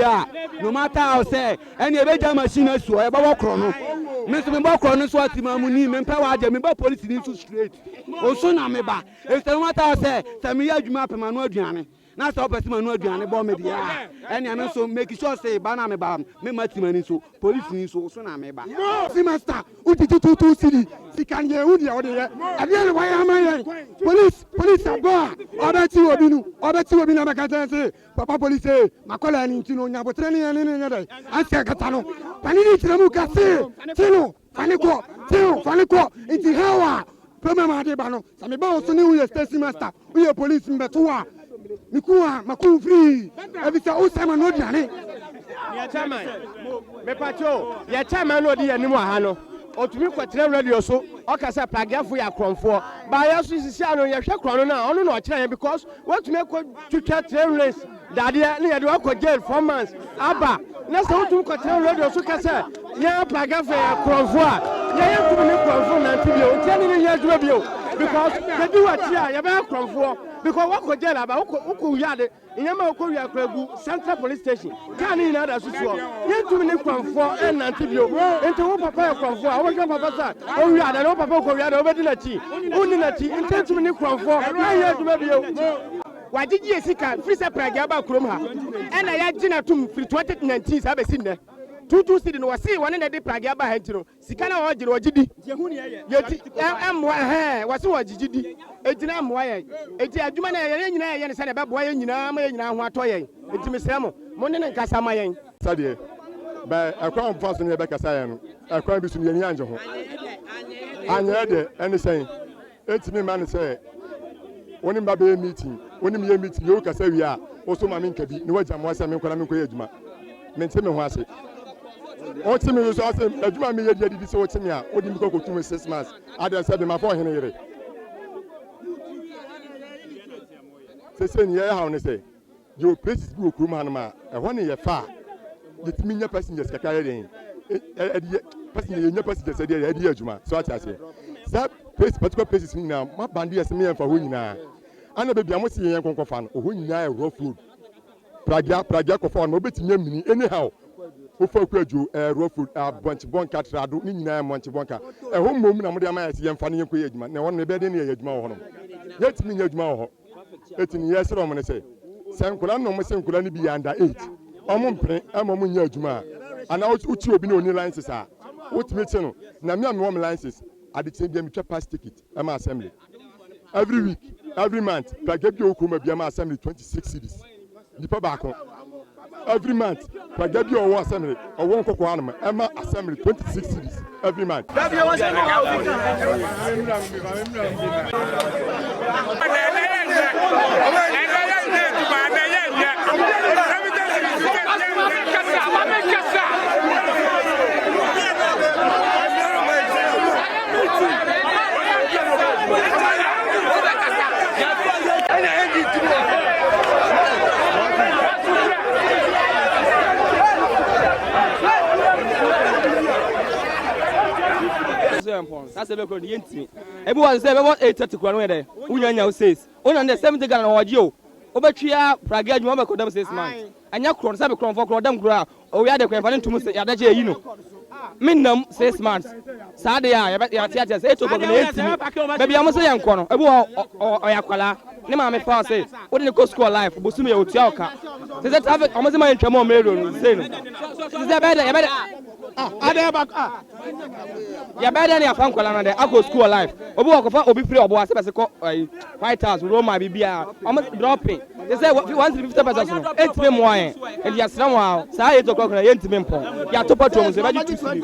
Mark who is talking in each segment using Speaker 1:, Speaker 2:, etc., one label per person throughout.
Speaker 1: A, no matter how sɛ ɛne ɛbɛgya machine asi hɔ, yɛbɛbɔ korɔ no. Me nso mebɔ korɔ no nso a, Timamuni, mempɛ w'agye, meba polisini nso straight. Wo so na meba. Efisɛ no matter how sɛ, sɛ meyɛ adwuma apɛ m'ano aduane, na sɛ wopɛ sɛ m'ano aduane bɔ me deɛ a, ɛnea me nso make sure sɛ ba na meba, memma Timani nso, polisini nso, wo so na meba.
Speaker 2: Semester wodidi tuutuu sidi sika no yɛnhu deɛ wode yɛ ɛdeɛn na wayɛ ama yɛn police police abɔ a ɔbɛkye obi no ɔbɛkye obi na bɛka kyerɛ sɛ Papa police ee, m'akwadaa ni nti no nya aboterɛ ne yɛn ne no nyɛ dɛn ansa kasa no. Fa ne di kyerɛ mu ka se kye no fa ne kɔ, kye no fa ne kɔ. Nti how a problem a ade ba no sɛ meba wo so ne woyɛ station master, woyɛ police mebɛto wo a meku wo a maku wo free efisɛ wosɛe m'ano aduane.
Speaker 3: Yɛ chairman, mepakyɛ o, yɛ chairman no ɔdi yɛn anim wɔ ha no, ɔtumi kɔtena radio so ɔka sɛ Pragiafo yɛ akorɔmfoɔ, but yɛn nso sisi ano yɛhwɛ korɔno no a ɔno na ɔkyerɛ yɛn because Woatumi akɔ twitwa train race dadeɛ ne yɛde wakɔ jail 4 months aba, na sɛ wotumi kɔtena radio so ka sɛ yɛn Apragafo yɛ korɔmfo a, yɛn yɛntumi ne korɔmfo nante bio, nti ɛne ne nyɛ adwuma bio because yɛdi w'akyi a yɛbɛyɛ korɔmfoɔ because wakɔ jail aba, wokɔ wia ade nneɛma a wokɔ wia kora gu Central Police Station, kaa ne nyinaa da so soɔ. Yɛntumi ne korɔmfoɔ ɛnnante bio. Nti wo papa yɛ korɔmfoɔ a, wobɛhwɛ papa sɛ ɔwia ade na wo papa kɔ wia ade, wobɛdi n'akyi? Wonni n'akyi. Nti yɛntumi ne korɔmfoɔ ɛnyɛ adwuma bio. Wagyegye yɛ sika firi sɛ Pragya baa kurom ha ɛna yɛagye no atom firi 2019 saa bɛsi nnɛ. 22 cedi no wɔse wɔne na ɛde Pragya baa ha nti no sika no a wɔgye no wɔgye di. Yɛti ɛmmoa ɛhɛn wɔse wɔgyegye di enti na ɛmmoa yɛn. Enti adwuma no yɛyɛ nyinaa yɛyɛ no sɛdeɛ ɛbɛboa yɛn nyinaa ma yɛn nyinaa ho atɔ yɛn. Enti mesrɛ mo, mo ne no nkasa ma yɛn.
Speaker 2: Sɛdeɛ bɛ ɛkwan a wɔfa so ne yɛbɛkasa yɛn no, ɛkwan bi so no yɛn ani angye ho. Anyɛ deɛ ɛne sɛn? Ɛntumi mma no sɛ wo ne me ba bɛyɛ meeting, wo ne me yɛ meeting wie wokasa wie a, wo so ma menka bi na woagya mmoa sɛ menkɔ na menkɔyɛ adwuma. Mente me ho ase. Wote me nso ase, adwuma a meyɛ di adidi sɛ wote me a, wode me kɔ kɔtu mu 6 months. Adeɛ sɛ bemafa ɔhene yere. Sese ne yɛyɛ haw ne sɛ, yɛwɔ places bi wɔ kurom hanom a ɛhɔ ne yɛfa a yɛtumi nya passengers kakra yɛ den ɛde yɛ passenger, yɛnya passengers ɛde yɛ ɛde yɛ adwuma. So ate aseɛ saa place, particular places no nyinaa mo abande yɛ sɛ meyɛmfa hɔ nyinaa ana baabi a mo se yɛn nkɔnkɔfa no, ɔhɔ nyinaa yɛ rough road. Pragya pragya kɔfa hɔ no wobɛtumi amini anyhow. Wofa akɔ adwo ɛyɛ rough road, abɔnkye bɔnka trado ne nyinaa yɛ mmɔnkye bɔnka. Ɛhɔ mmom na mode ama yɛ sɛ yɛmfa no yɛnkɔ yɛ adwuma, na ɛhɔ no ɛbɛyɛ den ne yɛyɛ adwuma wɔ hɔ nom? Yɛntumi nyɛ adwuma wɔ hɔ. Eti ne yɛsrɛ wɔn ne sɛ, sɛ nkwadaa no na wɔn sɛ nkwadaa no bi yɛ under age, wɔn mpene ɛma wɔn nyɛ adwuma a, anaa wokyi obi na ɔni license a, wotumi kye no. Na me a mewɔ me license, adekyee bia metwa pass ticket ɛma assembly every week, every month. Pragya bi a ɔwɔ kurom bi ɛma assembly 26 cedis nipa baako every month. Pragya bi a ɔwɔ assembly, ɔwɔ nkɔkɔ hanom, ɛma assembly 26 cedis every month.
Speaker 1: Saa sɛ bɛkɔ no yɛntumi ebi wɔ sɛ bɛbɔ 8:30 kora no yɛ dɛ wonya nya wo six wona ndɛ 70 Ghana na wɔgye o. Wobɛtwea pragea adwuma wobɛkɔ dam 6 months, ɛnyɛ korɔ no sɛ bekorɔmfoɔ korɔ dam korɔ a ɔwia de kɔ yɛmfa no ntom sɛ yɛadagye ayi no menam 6 months. Saa deɛ a yɛate ateɛ sɛ 8 o'clock na yɛntumi baabi a mo sɛ yɛnkɔ no. Ebi wɔ ɔyɛ akwalaa ne maame fa sɛ wode ne kɔ school life bosom yɛ otua ɔka sɛ traffic ɔmo sɛ ma yɛntwa mu ɔmmerɛ no sei no sɛ yɛbɛyɛ dɛ yɛbɛyɛ dɛ ne yɛafa nkwalaa no dɛ akɔ school life. Obi wɔ kɔfa obi firi ɔboa sɛ bɛsɛ kɔ ɛyi White House Roma biribiara ɔmo dropping te sɛ 1 cedi 50 pesewas no ɛntumi mmoa yɛn. Nti yɛsrɛ wɔn a saa 8 o'clock na yɛntumi mpɔn yɛato petrol mu so yɛbɛgye 2 cedi.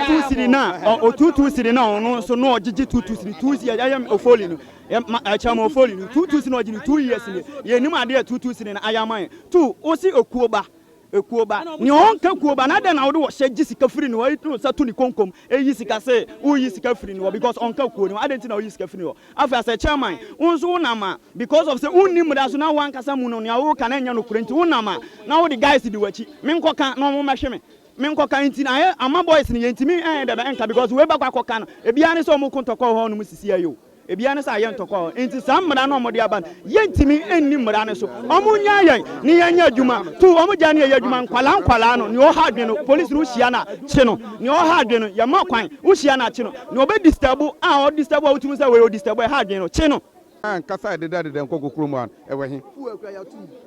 Speaker 4: 2 cedi na o 2 2 cedi na ɔno nso na ɔgyegye 2 2 cedi 2 cedi ɛyɛ ofoli no ɛkyɛn ma ofoli no 2 2 cedi na ɔgye no 2 years ni yɛnim adeɛ 2 2 cedi na ayɛ ama yɛn two osi ekuo ba ekuo ba nea ɔnka kuo ba na adɛn na wode wɔhyɛ gye sika firi ne hɔ, ɛyi nsa to ne konkom ɛyi sika sɛ woyi sika firi ne hɔ because ɔnka kuo ne hɔ? Adɛn nti na woyi sika firi ne hɔ? Afei asɛ chairman wo nso wonam a because of sɛ wonni mmara so na wankasa mu no nea woka na ɛnyɛ nokorɛ nti wonam a na wode guys di w'akyi menkɔka na ɔmo mɛhwe me menkɔka nti na ayɛ ama boys no yɛntumi ɛnyɛ dɛbɛ ɛnka because wei bakɔ akɔka no ebiara ne sɛ ɔmo ko ntɔkwa wɔ hɔ nom sisi ayɛ o. Ebiara ne sɛ ayɛ ntɔkwa hɔ. Nti saa mmara no a wɔde aba no, yɛntumi nni mmara no so. Wɔnnyaa yɛn ne yɛnyɛ adwuma. Tu wɔn gyae ne yɛyɛ adwuma. Nkwadaa nkwadaa no, nea ɔha adwene no, polisi no wohyia no a, kye no. Nea ɔha adwene no, yɛma kwan, wohyia no a, kye no. Nea ɔbɛ disturb a ɔdisturb a wotumi sɛ wei ɔdisturb a ɛha adwene no, kye no.
Speaker 5: Ankasa a ɛdedadeda nkɔkɔ kurom ha no, ɛwɔ he?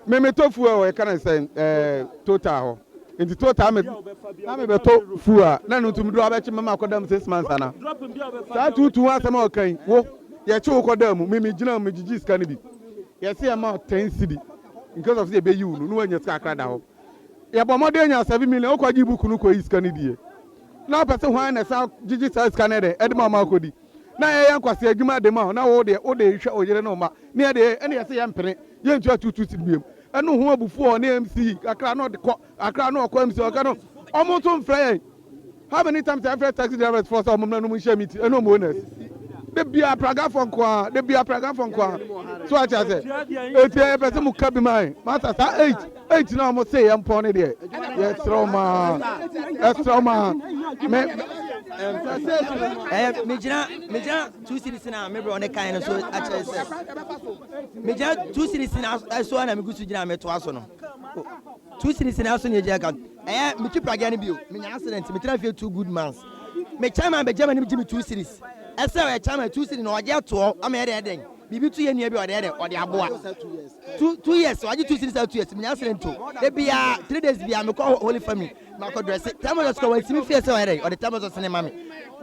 Speaker 5: Me metɔ fuel wɔ yɛka no sɛn ɛɛ Total hɔ. Nti Total me na mebɛtɔ fuel a na ɛno nso meduru abɛkye me ma akɔda mu 6 months ana? Saa tuutuu ho asɛm a ɔka yi, wo yɛkye wo kɔdaa mu, me megyina mu megyegye sika no bi. Yɛse yɛma wo 10 cedi in case of sɛ yɛbɛyi wo no na woanya sika kakra da hɔ. Yɛbɔ mmɔden anya 7 million, wokɔgye book no kɔyi sika no die. Na wopɛ sɛ hwan na ɛsan gyegye saa sika no ɛdɛn ɛde ma wo ma akɔdi? Na yɛyɛ nkwasea adwuma de ma wo na wo deɛ wode hwɛ wo yere ne wo mma ne yɛde ɛne yɛse yɛmpene yɛntua tuutuu sidi biom. Ɛno ho abufuo ɔne MC kakra na ɔde kɔ kakra na ɔkɔ MC ɔka no ɔmo nso mfrɛ yɛn. How many times yɛafrɛ taxi drivers foɔ sɛ ɔmo mmra no mu nhyɛ meeting ɛne ɔmo owners? De bia pragafoɔ nko ara, de bia pragafoɔ nko ara. So ate ase? Eti yɛpɛ sɛ mo ka bi ma yɛn. Masa saa 8 8 na ɔmo se yɛn mpɔn ne deɛ yɛsrɛ ɔmo ara, yɛsrɛ ɔmo ara. Me
Speaker 6: Ɛɛ megyina 2 cedis na me brɛ ɔne kan no so akyerɛ sɛ megyina 2 cedis na so na megu so gyina metoa so no 2 cedis na so na egyina ka ɛyɛ metwi pragea no bio. Menya accident, metena fie 2 good months. Me chairman bɛgya m'anim gye me 2 cedis ɛsɛ ɔyɛ chairman 2 cedis na ɔgye atoɔ ama yɛde ɛdɛn biribi to yɛ nua bi a ɔde ɛdɛn ɔde aboa 2 2 years ɔgye 2 cedis a 2 years. Menya accident o de bia 3 days bia mekɔ Holy Family makɔ dress thermos kɔ wɔntumi fie sɛ ɔyɛ dɛ ɔde thermos ne ma me.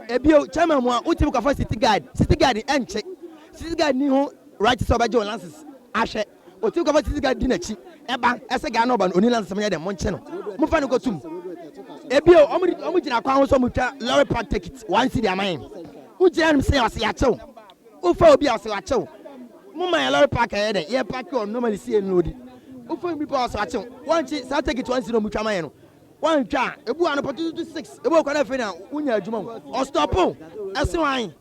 Speaker 6: Ebio chairman mu a wotumi kɔfa city guard, city guard ɛnkye city guard ni ho right sɛ ɔbɛgye wo license ahwɛ. Otumi kɔfa city guard di n'akyi ɛba ɛsɛ gaa na ɔba no oni license mo yɛ dɛ mo nkye no mo fa no kɔtum. Ebio ɔmo gyina kwan ho sɛ ɔmo twa lorry park ticket 1 cedi ama yɛn. Wogyina no sɛ ɔsɛ yɛakyew wofa obi a ɔsɛ wakyew mo ma yɛ lorry park ɛyɛ dɛ yɛ park wɔ normally si yɛ nlodi wofa obi pa ɔsɛ wakyew wɔnkye saa ticket 1 cedi ɔmo twa ma yɛn no wɔntwa a ebu anɔpa tututu 6 ebu okɔ na afei na wonya adwuma mu ɔstop ɛse wan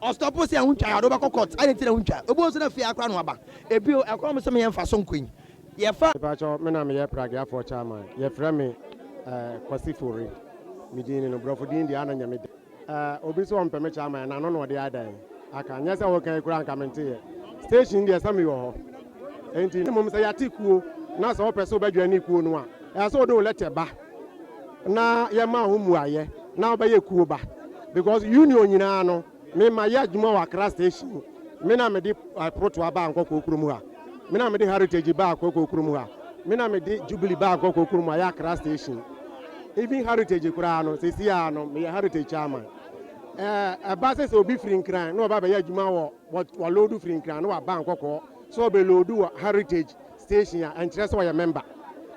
Speaker 6: ɔstop sɛ ɛho ntwa yɛ ɔde wobɛkɔ court ayɛ nti na ho ntwa. Ebu nso na afei akora no aba ebi ɛkɔn mo sɛ meyɛ mfa so nkɔ yi yɛfa.
Speaker 3: Mepakyɛw, me na meyɛ Pragueafoɔ chairman. Yɛfrɛ me eh, Kwasi Fori. Me din ne no. Borɔfo din deɛ ana nyɛ me de. Eh, obi sɛ ɔmpɛ me chairman, n'ano na ɔde adan aka. Nyɛ sɛ woka yi koraa anka menteeɛ. Station deɛ sɛ mewɔ hɔ. Enti mmom sɛ yɛate kuo na sɛ wopɛ sɛ wobɛjoine kuo no a, ɛsɛ sɛ wode wo letter ba na yɛma wo mmuaeɛ na wobɛyɛ kuo ba. Because union nyinaa no, me ma yɛ adwuma wɔ Accra station. Me na mede Protoa baa Nkɔkɔɔ kurom ha. Me na mede Heritage baa Nkɔkɔɔ kurom ha. Me na mede Jubilee baa Nkɔkɔɔ kurom ha, yɛ Accra station. Even Heritage koraa no, seesei ara no, meyɛ Heritage chairman. Ɛba sɛ obi firi Nkran na ɔba bɛyɛ adwuma wɔ wɔload firi Nkran na waba Nkɔkɔɔ sɛ ɔbɛload wɔ Heritage station a, ɛnkyerɛ sɛ ɔyɛ member.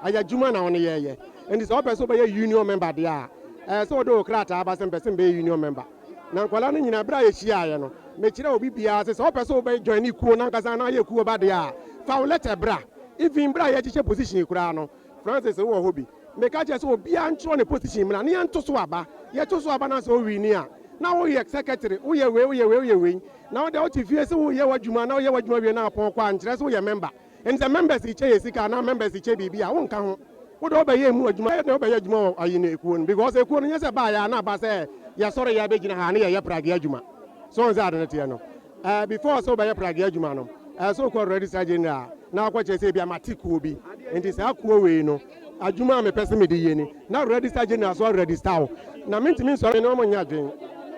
Speaker 3: Ɛyɛ adwuma na ɔne yɛyɛ. Nti sɛ ɔpɛ sɛ ɔbɛyɛ union member deɛ a, ɛyɛ sɛ ɔde wo krataa ba sɛ mpɛ sɛ mbɛyɛ union member. Na nkwadaa no nyinaa, berɛ a yɛhyiaeɛ no, mekyerɛ obi biara sɛ sɛ wopɛ sɛ wobɛ join kuo no ankasa na ayɛ kuo ba deɛ a, fa wo letter bra. Even berɛ a yɛhyehyɛ position koraa no, Francis wowɔ hɔ bi. Meka kyerɛ sɛ obiara ntwerɛ ne position mmra na yɛnto so aba. Yɛto so aba na sɛ owini a, na woyɛ secretary, woyɛ wei, woyɛ wei, woyɛ wei. Na wode wote fie sɛ woyɛ w'adwuma na woyɛ w'adwuma wie na apɔn kɔ a, nkyerɛ sɛ woyɛ member. Nti sɛ members kyɛ yɛ sika anaa members kyɛ biribi a, wonka ho. Wode wobɛyɛ mu adwuma na wobɛyɛ adwuma wɔ ayi no ekuo no because ekuo no nyɛ sɛ baayɛ a na aba sɛ yɛsɔre yɛ abɛgyina ha ne yɛyɛ pragea adwuma. So wɔn sɛ ade no teɛ no. Before sɛ wobɛyɛ pragea adwuma no, sɛ wokɔ registrar general na wakɔkyerɛ sɛ ebi a mate kuo bi. Nti saa kuo wei no, adwuma a mepɛ sɛ mede yɛ ni. Na registrar general so aregister wo. Na mentumi nsɔre me ne wɔn nyɛ adwene.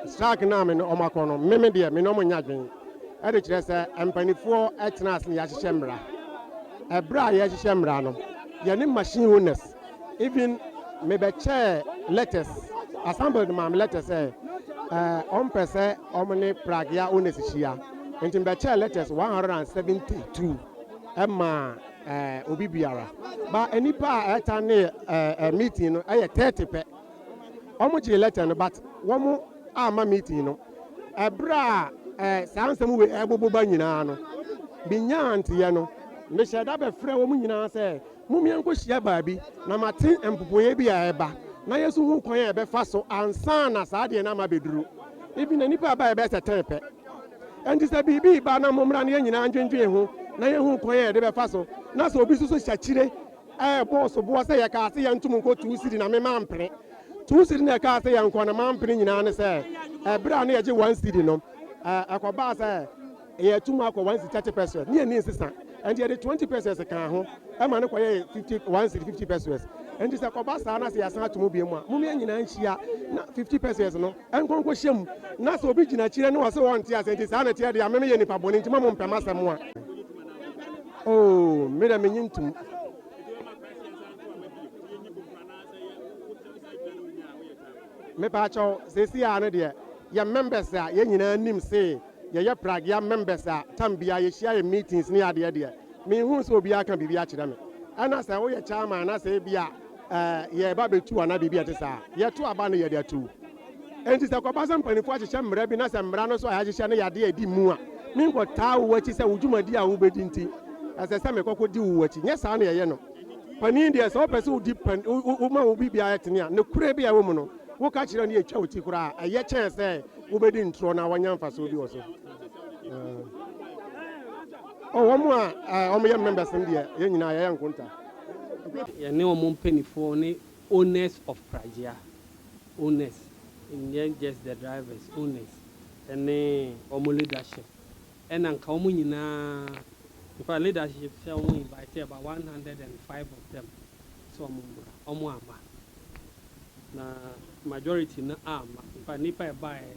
Speaker 3: Strike no a me ne wɔn akɔ no, me me deɛ me ne wɔn nyɛ adwene. Ɛde kyerɛ sɛ mpanimfoɔ tena ase na yɛahyehyɛ mmara. Ɛberɛ a yɛhyehyɛ mmara no, yɛne machine owners, even mebɛkyɛɛ letters, assembly de maa me letter sɛ ɔmpɛ sɛ ɔmo ne pragea owners hyia. Nti mebɛkyɛɛ letters 172 ɛmaa obi biara. Ba nnipa a ɛta ne meeting no ɛyɛ 30 pɛ. Ɔmo gyee letter no but wɔn amma meeting no. Ɛberɛ a saa nsɛm wei ɛbobo ba nyinaa no, menyaa nteɛ no, mehyɛ da bɛfrɛ wɔn nyinaa sɛ mom yɛnkɔhyia baabi na mate mpopoeɛ bi a ɛba na yɛnso hu kwan a yɛbɛfa so ansa na saa deɛ no ama bɛduru. Even na nnipa a ɛbaeɛ bɛyɛ sɛ 10 pɛ. Enti sɛ biribi ba na mommra na yɛn nyinaa ndwendwen ho na yɛhu kwan a yɛde bɛfa so na sɛ obi nso so hyɛ akyire ɛrebɔ soboɔ sɛ yɛkaa sɛ yɛntom nkɔ 2 cedi na me mampene. 2 cedi na ɛkaa sɛ yɛnkɔ na mampene nyinaa ne sɛ ɛberɛ a na yɛgye 1 cedi no.
Speaker 2: Ɛkɔbaa sɛ yɛtu mu akɔ 1 cedi 30 pesewas ne yɛni nsesa, nti yɛde 20 pesewas kaa ho ɛma no kɔyɛ 50, 1 cedi 50 pesewas. Nti sɛ kɔba saa na sɛ yɛasan ato mu bio mu a, mom yɛn nyinaa nhyia na 50 pesewas no ɛnkɔnkɔ hyɛ mu, na sɛ obi gyina akyire ne wɔ sɛ wɔnte ase, nti saa na teɛ deɛ a meme yɛ nipa bɔne, nti ma mo mpɛm asɛm a oh, me dɛ menye ntom. Mepaakyɛw, seesi a no deɛ, yɛ members a yɛn nyinaa nim se yɛyɛ pragea members a, tam bia yɛhyia yɛ meetings ne adeɛ deɛ, menhu sɛ obiara ka biribi akyerɛ me. Ɛna sɛ woyɛ chairman na sɛ ebi a yɛba bɛtu anaa biribi a ɛte saa, yɛto aba no, yɛde atu. Enti sɛ kɔba sɛ mpanimfoɔ ahyehyɛ mmara bi na sɛ mmara no so a yɛahyehyɛ no yɛadeɛ a ɛdi mu a, menkɔtaa wo akyi sɛ wo dwumadi a wobɛdi nti ɛsɛ sɛ mekɔkɔ di wo akyi. Nyɛ saa na yɛyɛ no. Panin deɛ, sɛ wopɛ sɛ wodi pan woma wo biribiara tene a, ne korɛ bi a ɛwɔ mu no, woka kyerɛ no, yɛtwa wo ti koraa, ɛyɛ kyɛn sɛ wobɛdi ntorɔ na wanya mfasoɔ bi wɔ so. Wɔn a wɔyɛ members no deɛ, yɛn nyinaa yɛyɛ nkonta.
Speaker 7: Yɛne wɔn mpanimfoɔ ne owners of pragea, owners, nyɛ just the drivers, owners ɛne wɔn leadership, ɛna nka wɔn nyinaa, in fact, leadership sɛ wɔn invite about 105 of them sɛ wɔn mmra, wɔn ama na majority no ama. In fact, nipa ɛbaeɛ,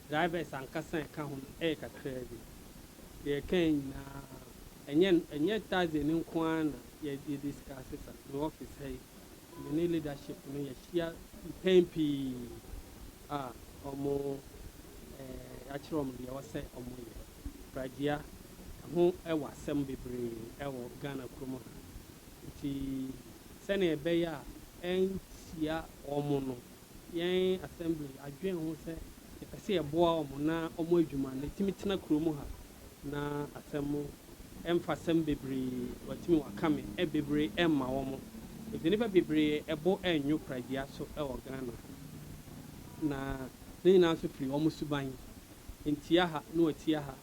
Speaker 7: drivers ankasa ɛka ho no ɛyɛ kakraa bi. Deɛ ɛka nyinaa, ɛnyɛ Thursday ne nko ara na yɛ discuss sa me office ha yi. Me ne leadership no yɛhyia mpɛn pii a wɔn yɛakyerɛ wɔn deɛ ɛwɔ sɛ wɔn yɛ. Pragea ɛho ɛwɔ asɛm bebree ɛwɔ Ghana kurom ha, nti sɛnea ɛbɛyɛ a ɛntia wɔn no, yɛn assembly adwene ho sɛ yɛpɛ sɛ yɛboa wɔn na wɔn adwuma no ɛtumi tena kurom ha na asɛm ɛmfa asɛm bebree wɔtumi waka me bebree ɛmma wɔn. Nti nnipa bebree ɛbo ɛnwo pragea so ɛwɔ Ghana, na ne nyinaa nso firi wɔn suban. Ntia ha na wɔtia ha,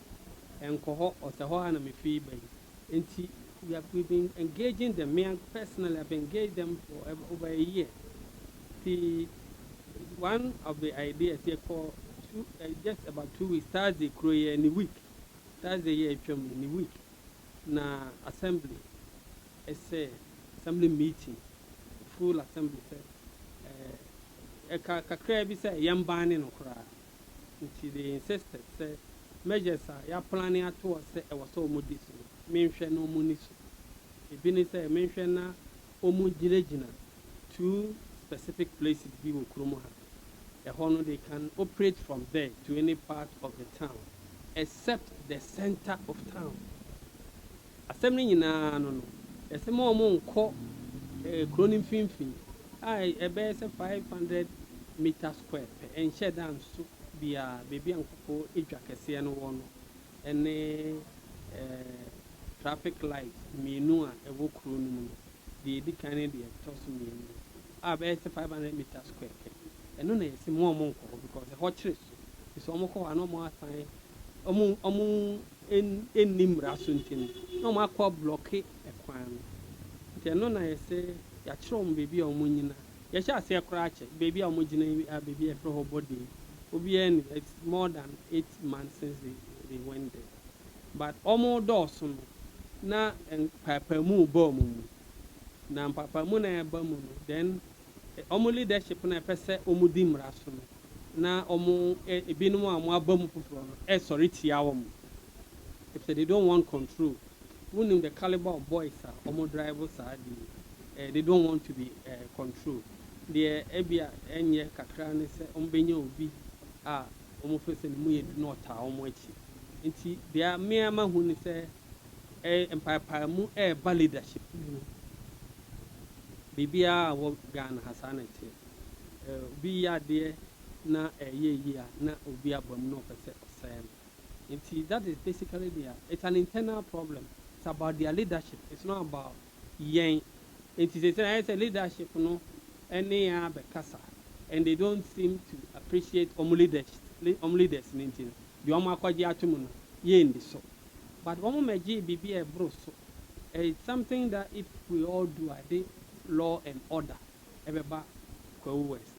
Speaker 7: ɛnkɔ hɔ, ɔsɛ hɔ ha na mefiri ba yi. Nti we've been engaging them. Me personally, I've engaged them for over a year. The one of the ideas yɛkɔ two, just about 2 weeks, Thursday kuro yɛ ne week, Thursday yɛ atwam ne week na assembly ɛsɛ assembly meeting, full assembly, sɛ ɛka kakra bi sɛ yɛn ban ne no koraa. Nti they insisted sɛ measures a yɛaplan ato hɔ sɛ ɛwɔ sɛ wɔn di so no, menhwɛ na wɔn ni so. Ebi ne sɛ menhwɛ na wɔn gyinagyina two specific places bi wɔ kurom ha. Ɛhɔ no, they can operate from there to any part of the town except the center of town. Asɛm no nyinaa no, yɛsɛ ma wɔn nkɔ kuro no mfimfini a ɛbɛyɛ sɛ 500 meter square pɛ, ɛnhyɛ da nso biara, beebi a nkɔkɔ edwa kɛseɛ no wɔ no, ɛne traffic light mmienu a ɛwɔ kuro no mu no, deɛ edi kan ne deɛ ɛtɔ so mmienu a bɛyɛ sɛ 500 meter square pɛ. Ɛno na yɛsɛ mu wɔn nkɔ hɔ because ɛhɔ kyerɛ so sɛ wɔn kɔ hɔ a, na wɔn asan wɔn ɛnni mmara so, nti no na wɔn akɔ block ɛkwan no. Nti ɛno na yɛsɛ yɛakyerɛ wɔn beebi a wɔn nyina. Yɛhyɛ aseɛ koraa kyɛ beebi a wɔn gyina yi a, beebi a yɛfrɛ hɔ bɔde obiara ni. It's more than 8 months since they went there, but wɔn dɔɔso no na mpaapaamu bɔ wɔn mu, na mpaapaamu na ɛba mu no, then wɔn leadership na ɛpɛ sɛ wɔn di mmara so no, na wɔn ebinom a wɔn aba mu foforɔ no ɛsɔre tia wɔn if they don't want control. Wonim the caliber of boys a wɔn drive saa de, they don't want to be controlled. Deɛ ebi a ɛnyɛ kakra ne sɛ wɔn bɛnya obi a wɔn fɛ sɛ ne mu yɛ du na ɔtaa wɔn akyi. Nti deɛ mmea ma hu ne sɛ mpaepaamu ɛɛba leadership mu. Biribiara a wɔ Ghana ha saa na ɛteɛ. Obi yɛ adeɛ na ɛyɛ yie a, na obi aba mu na ɔpɛ sɛ ɔsɛe no. Nti that is basically their, it's an internal problem. It's about their leadership, it's not about yɛn. Nti sɛ ayɛ sɛ leadership no ɛne yɛn abɛkasa and they don't seem to appreciate wɔn leaders, wɔn leaders ne. Nti no deɛ wɔn akɔgye ato mu no, yɛn di so, but wɔn mɛgye biribi a ɛboro so. It's something that if we all do ade, law and order ɛbɛba Kwahu West.